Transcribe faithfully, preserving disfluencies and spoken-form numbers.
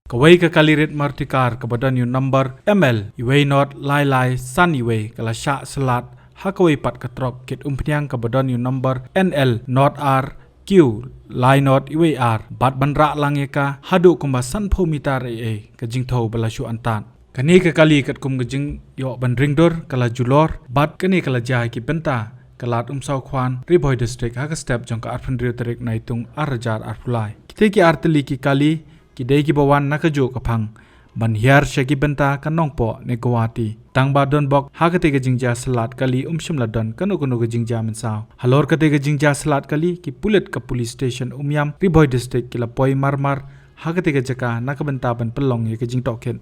Kawei ka kali rit marti car kaba don ïa u number M L wei not lai lai san wei ka la shah slat ha kawei pat ka trok kit umphniang kaba don ïa u number N L not R Q lai not wei ar bad ban rah lang ïa ka haduh kumba sanphew mitar ei ei ka jingthew ba la shu antad. Kane ka kali katkum ka jingïoh ban ringdur ka la julor bad kane ka la jia ha ki bynta ka Lad Umsaw Khwan, Ri Bhoi District, ha ka step jong ka arphew hynriew tarik Naitung ar hajar arphew lai. Kitei ki artylli ki kali ki dei kiba wan na kajuh ka phang ban hiar sha ki bynta ka Nongpoh ne Guwahati. Tang ba don bok ha katei ka jingjia slat kali, um shym la don kano kano ka jingjia mynsaw. Halor katei ka jingjia slat kali, ki pulit ka Police Station Umiam, Ri Bhoi District, ki la poi mar mar ha katei ka jaka na ka bynta ban pynlong ïa ka jingtohkit.